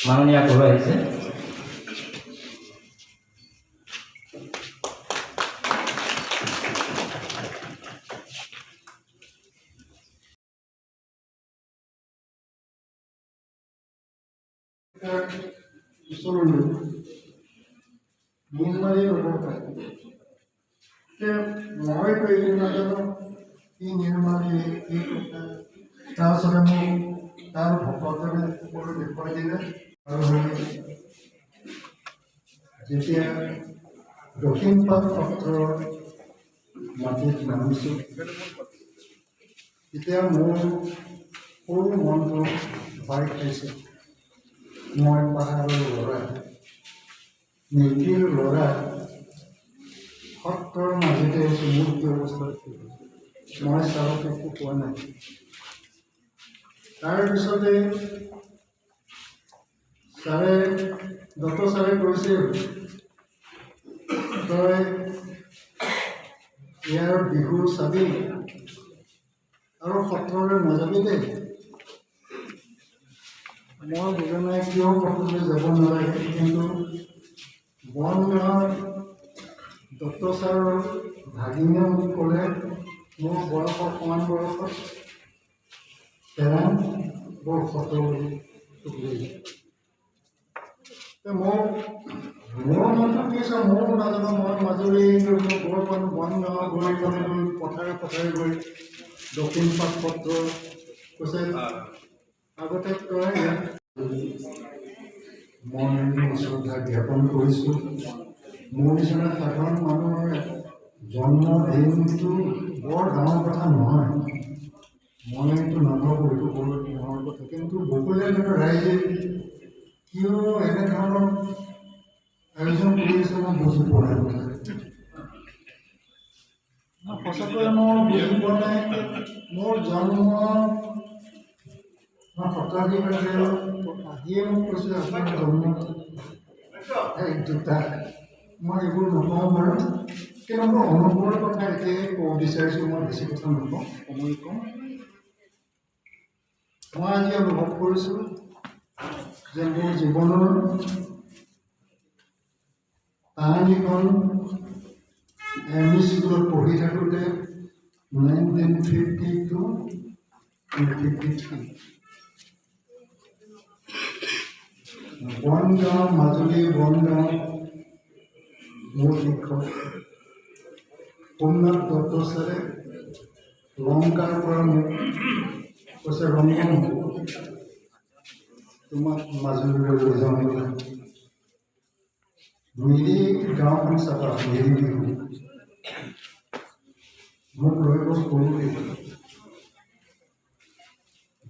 মাননীয় আগবঢ়োৱা হৈছে। ওচৰলৈ নিৰ্মালী ল'ব পাৰে। এতিয়া মইতো এইটো নাজানো কি নিৰ্মালী, কি কথা। তাৰপিছতে মোক তাৰ ভকতজনে সকলো দেখুৱাই দিলে। আৰু যেতিয়া দক্ষিণপাট সত্ৰৰ মাটিত নামিছোঁ, তেতিয়া মোৰ সৰু মনটো ভয় খাইছে। মই পাহাৰৰ ল'ৰা, মিকিৰ ল'ৰা, সত্ৰৰ মাজতে আহিছোঁ, মোৰ কি অৱস্থা কি হৈছে? মই ছাৰক একো কোৱা নাই। তাৰপিছতে ছাৰে, দত্ত ছাৰে কৈছিল, তই ইয়াৰ বিহু চাবি আৰু সত্ৰলৈ নাযাবি দেই। মই বুজা নাই কিয় সত্ৰলৈ যাব নালাগে। কিন্তু বনগাঁৱৰ দত্ত ছাৰৰ ভাগিনীয়ে মোক ক'লে, মোৰ বয়সৰ সমান বয়সত, তেৰাং বৰ সত্ৰলৈ তোক লৈ যাম। মোৰ মনটো কি হৈছে ময়ো নাজানো। মই মাজুলী গৈ, মই গৈ পালোঁ বনগাঁও, গৈ পালোঁ, গৈ পথাৰে পথাৰে গৈ দক্ষিণপাট সত্ৰ কৈছে, আগতে তই ইয়াত। মই শ্ৰদ্ধা জ্ঞাপন কৰিছোঁ। মোৰ নিচিনা সাধাৰণ মানুহৰ জন্মদিনটো বৰ ডাঙৰ কথা নহয়, মই এইটো নাভাবোঁ, এইটো বৰ ডাঙৰ কথা। কিন্তু বকলীয়া ৰাইজে কিয় এনেধৰণৰ আয়োজন কৰি আছে, মই বুজি পোৱা নাই কথা। সঁচাকৈ মই বুজি পোৱা নাই। মোৰ জন্ম, মই সত্ৰাধিকাৰীয়ে আহিয়ে মোক কৈছে, আপোনাৰ জন্ম এক দুটা। মই এইবোৰ নকওঁ বাৰু, কিন্তু মোৰ অনুভৱৰ কথা এতিয়াই ক'ব বিচাৰিছোঁ। মই বেছি কথা নকওঁ, সময় কম। মই আজি অনুভৱ কৰিছোঁ যে মোৰ জীৱনৰ তাহানিখন এম ই স্কুলত পঢ়ি থাকোঁতে 1952, 53, বনগাঁও, মাজুলী বনগাঁও, মোৰ শিক্ষক সোমনাথ দত্ত ছাৰে লংকাৰ পৰা মোক কৈছে, ৰঞ্জন, তোমাক মাজুলীলৈ লৈ যাওঁ বোলে, মিৰি গাঁওখন চাবা, মিৰি বিহু। মোক লৈ গ'ল সৰুতে।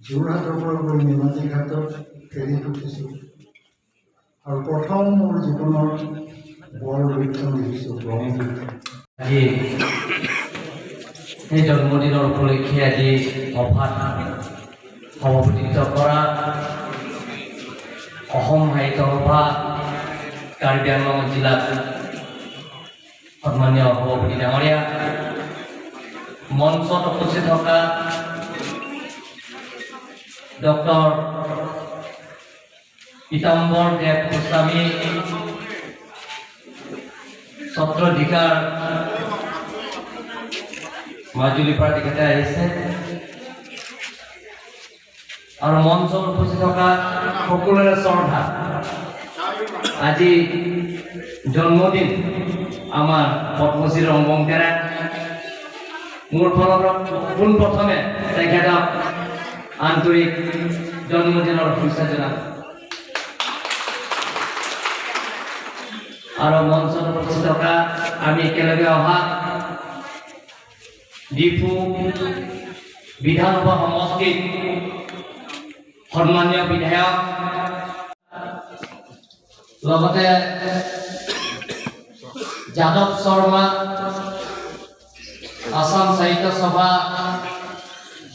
যোৰহাটৰ পৰা গৈ নিমাতী ঘাটত ফেৰীত উঠিছোঁ আৰু প্ৰথম মোৰ জীৱনৰ বৰ লক্ষণ দেখিছোঁ, ব্ৰহ্মপুত্ৰ। আজি সেই জন্মদিনৰ উপলক্ষে আজি সভাত সভাপতিত্ব কৰা অসম সাহিত্য সভা কাৰ্বি আংলং জিলাত সন্মানীয় সভাপতি ডাঙৰীয়া, মঞ্চত উপস্থিত থকা ডক্টৰ পীতাম্বৰ দেৱ গোস্বামী, সত্ৰাধিকাৰ মাজুলীৰ পৰা তেখেতে আহিছে আৰু মঞ্চত উপস্থিত থকা সকলোৰে শ্ৰদ্ধা, আজি জন্মদিন আমাৰ পদ্মশ্ৰী ৰংবং তেৰাং। মোৰ ফালৰ পৰা পোনপ্ৰথমে তেখেতক আন্তৰিক জন্মদিনৰ শুভেচ্ছা জনাম। আৰু মঞ্চত উপস্থিত থকা আমি একেলগে অহা ডিফু বিধানসভা সমষ্টিত সন্মানীয় বিধায়ক, লগতে যাদৱ শৰ্মা, আছাম সাহিত্য সভা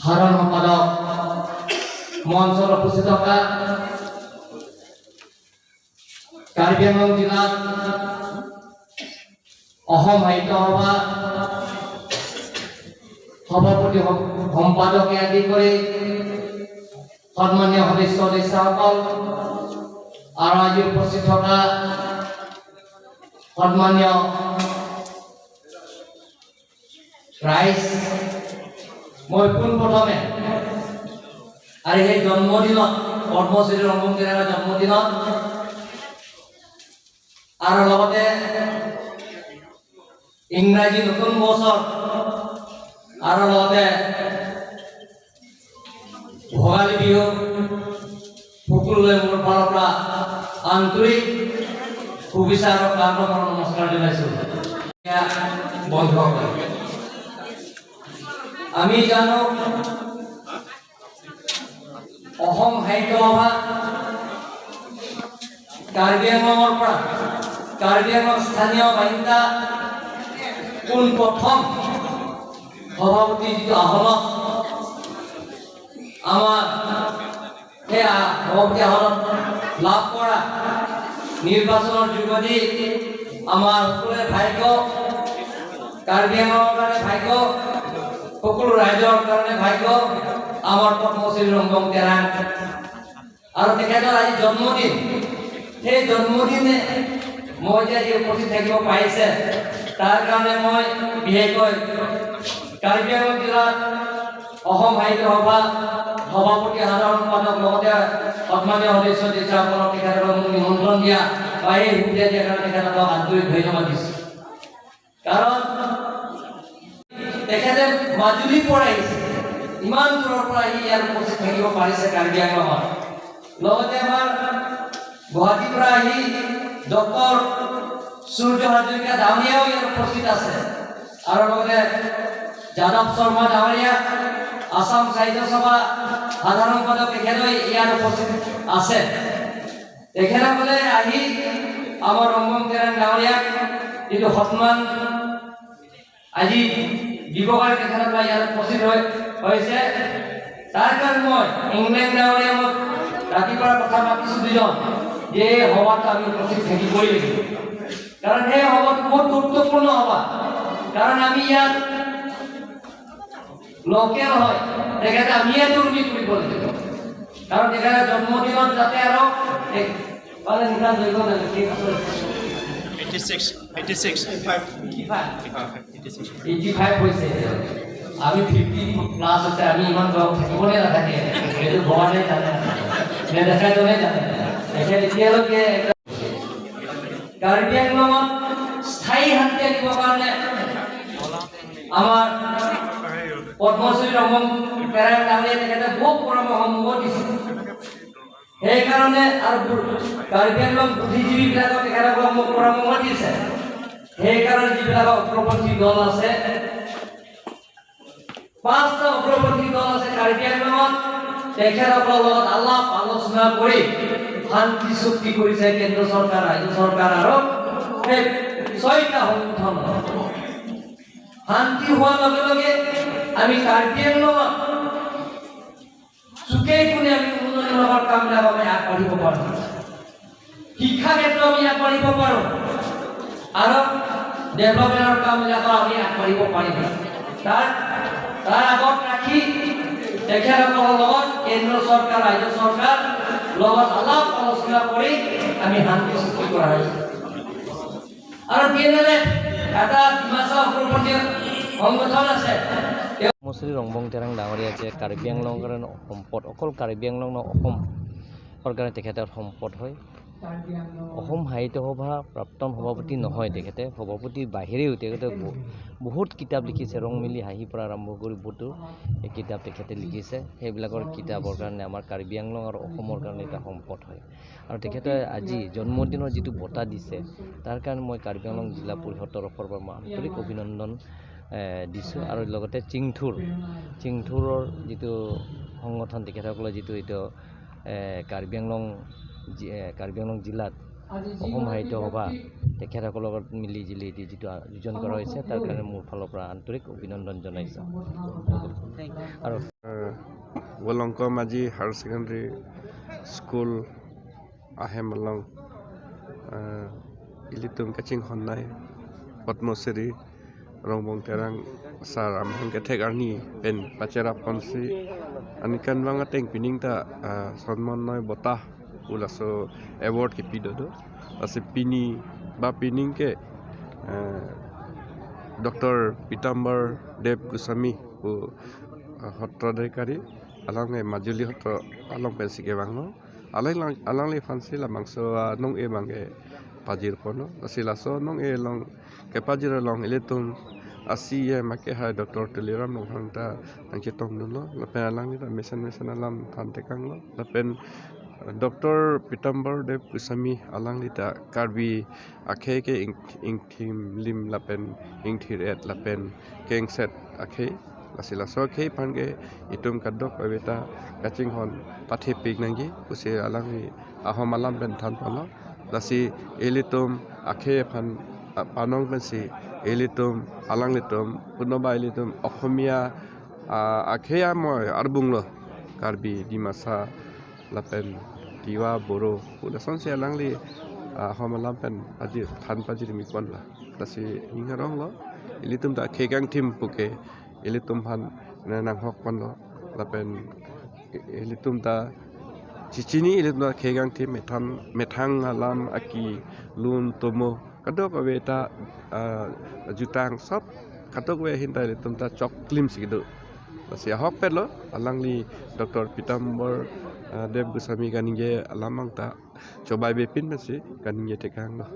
সাধাৰণ সম্পাদক, মঞ্চত উপস্থিত থকা কাৰ্বি আংলং জিলাত অসম সাহিত্য সভা সভাপতি, সম্পাদকে আদি কৰি সন্মানীয় সদস্য সদস্যসকল। আৰু আজি উপস্থিত থকা সন্মানীয় ৰাইজ, মই পোনপ্ৰথমে আৰু সেই জন্মদিনত, পদ্মশ্ৰী ৰংবং তেৰাঙৰ জন্মদিনত আৰু লগতে ইংৰাজী নতুন বছৰ আৰু লগতে ভোগালী বিহু সকলোলৈ মোৰ ফালৰ পৰা আন্তৰিক শুভেচ্ছা আৰু কাৰ্যক্ৰমৰ নমস্কাৰ জনাইছোঁ। বন্ধুসকল, আমি জানো অসম সাহিত্য সভা কাৰ্বি আংলঙৰ পৰা কাৰ্বি আংলং স্থানীয় বাসিন্দা পোনপ্ৰথম সভাপতি যিটো আসনত, আমাৰ সেই সভাপতি আসনত লাভ কৰা নিৰ্বাচনৰ যোগেদি আমাৰ সকলোৰে ভাগ্য, কাৰ্বি আংলঙৰ কাৰণে ভাগ্য, সকলো ৰাইজৰ কাৰণে ভাগ্য, আমাৰ পদ্মশ্ৰী ৰংবং তেৰাং আৰু তেখেতৰ আজি জন্মদিন। সেই জন্মদিনে মই যে আজি উপস্থিত থাকিব পাৰিছে, তাৰ কাৰণে মই বিশেষকৈ কাৰ্বি আংলং জিলাত অসম সাহিত্য সভা সভাপতি, সাধাৰণ সম্পাদক, লগতে সন্মানীয় সদস্য সদস্যসকলক তেখেতসকলক মোক নিমন্ত্ৰণ দিয়া বা এই সুবিধা দিয়াৰ কাৰণে তেখেতসকলক আন্তৰিক ধন্যবাদ দিছোঁ। কাৰণ তেখেতে মাজুলীৰ পৰা আহিছে, ইমান দূৰৰ পৰা আহি ইয়াত উপস্থিত থাকিব পাৰিছে কাৰ্বি আংলঙত। লগতে আমাৰ গুৱাহাটীৰ পৰা আহি ডক্টৰ সূৰ্য হাজৰিকা ডাঙৰীয়াও ইয়াত উপস্থিত আছে আৰু লগতে যাদৱ শৰ্মা ডাঙৰীয়া, আসাম সাহিত্য সভা সাধাৰণ সম্পাদক, তেখেতো ইয়াত উপস্থিত আছে। তেখেতসকলে আহি আমাৰ ৰংবং তেৰাং ডাঙৰীয়াক যিটো সন্মান আজি দিবৰ কাৰণে তেখেতসকলে ইয়াত উপস্থিত হৈছে, তাৰ কাৰণে মই ইংলেণ্ড ডাঙৰীয়া মই ৰাতিপুৱা কথা পাতিছোঁ দুজন যে এই সভাত আমি উপস্থিত থাকিবই লাগিব। কাৰণ সেই সভাটো বহুত গুৰুত্বপূৰ্ণ সভা। কাৰণ আমি ইয়াত লোকেল হয়, তেখেতে আমিয়ে দুৰ্নীতি কৰিব লাগিব। কাৰণ তেখেতে জন্মদিনত যাতে আৰু মানে নিশা জৈৱ নালাগে। 86, 86, 85 হৈছে। আমি 50 প্লাছ হৈছে, আমি ইমান বয়স থাকিবনে নাথাকে সেইটো ভগৱানে জানে, নেদেখাজনে জানে। তেখেত এতিয়ালৈকে কাৰ্বি আংলঙত স্থায়ী শান্তি আনিবৰ কাৰণে আমাৰ পদ্মশ্ৰী ৰংবং তেৰাং ডাঙৰীয়া তেখেতে বহুত পৰামৰ্শ দিছে। সেইকাৰণে আৰু কাৰ্বি আংলং বুদ্ধিজীৱীবিলাকক তেখেতসকলক মোক পৰামৰ্শ দিছে। সেইকাৰণে যিবিলাক উগ্ৰপন্থী দল আছে, পাঁচটা উগ্ৰপন্থী দল আছে কাৰ্বি আংলঙত, তেখেতসকলৰ লগত আলাপ আলোচনা কৰি শান্তি চুক্তি কৰিছে কেন্দ্ৰ চৰকাৰ, ৰাজ্য চৰকাৰ আৰু সেই ছয়টা সংগঠন। শান্তি হোৱাৰ লগে লগে আমি কাৰ্বি আংলঙত চুকে কোণে আমি উন্নয়নমূলক কামবিলাক আমি আগবাঢ়িব পাৰোঁ, শিক্ষা ক্ষেত্ৰত আমি আগবাঢ়িব পাৰোঁ আৰু ডেভেলপমেণ্টৰ কামবিলাকত আমি আগবাঢ়িব পাৰিম। তাৰ তাৰ আগত ৰাখি তেখেতসকলৰ লগত কেন্দ্ৰ চৰকাৰ, ৰাজ্য চৰকাৰ লগত আলাপ আলোচনা কৰি আমি শান্তি চুক্তি কৰা হৈছে। আৰু তেনেদৰে এটা ডিমাচা উগ্ৰপন্থী সংগঠন আছে। পদ্মশ্ৰী ৰংবং তেৰাং ডাঙৰীয়া যে কাৰ্বি আংলঙৰ কাৰণে সম্পদ, অকল কাৰ্বি আংলং নহয়, অসমৰ কাৰণে তেখেতৰ সম্পদ হয়। অসম সাহিত্য সভা প্ৰাক্তন সভাপতি নহয় তেখেতে, সভাপতিৰ বাহিৰেও তেখেতে বহুত কিতাপ লিখিছে। ৰং মিলি হাঁহিৰ পৰা আৰম্ভ কৰি বহুতো কিতাপ তেখেতে লিখিছে। সেইবিলাকৰ কিতাপৰ কাৰণে আমাৰ কাৰ্বি আংলং আৰু অসমৰ কাৰণে এটা সম্পদ হয়। আৰু তেখেতে আজি জন্মদিনৰ যিটো বঁটা দিছে, তাৰ কাৰণে মই কাৰ্বি আংলং জিলা পৰিষদৰ তৰফৰ পৰা মই আন্তৰিক অভিনন্দন দিছোঁ। আৰু লগতে চিংথুৰৰ যিটো সংগঠন, তেখেতসকলে যিটো এইটো কাৰ্বি আংলং জিলাত অসম সাহিত্য সভা তেখেতসকলৰ লগত মিলি জুলি এটি যিটো আয়োজন কৰা হৈছে, তাৰ কাৰণে মোৰ ফালৰ পৰা আন্তৰিক অভিনন্দন জনাইছোঁ। আৰু Wolongkom Aji Higher Secondary School Ahemalong Ilitum Kaching Honnai Padmasri Rongbong Terang Sar Amhang Kethek Arni Pen Pachera Ponsi Anikan Wanga Teng Pining Ta Sonmon Noi Bota Laso award ke pi do lasi pini ba pining ke Dr. Pitambar Dev Goswami pu সত্ৰাধিকাৰী along e Majuli Satra along pen sike banglo along along le fansi la mangso nong e bangke pajir kono lasi laso nong e long ke pajir long eletum asi ye make hai Dr. Tuliram nong hang ta nang chetong no lapen alang ni ta mesan mesan alam than tekang lo lapen Dr. Pitambar Dev Goswami alang lita Karbi akhe ke ingthim lim lapen ingthir et lapen keng set akhe lasi laso akhe phan ke itum kadok aweta kaching hon pathe pik nangi kuse alang ni ahom alam pen than palo lasi elitum akhe phan panong pen si elitum alang litum punoba elitum Asamiya akhe amoy arbunglo Karbi Dimasa lapen Tiwa Boro ulason si alang li ahom alam pen pajir than pajir mikon la lasi ingarong lo elitum ta khegang thim puke elitum phan nang hok pan lo lapen elitum ta chichini elitum ta khegang thim methang methang alam aki lun tomo kadok awe ta jutang sop kadok we hinta elitum ta chok klim sigido lasi hok pet lo alang li Dr. Pitambar Dev Goswami kaningge alamang ta cobai bepin masi kaningge tekang lo.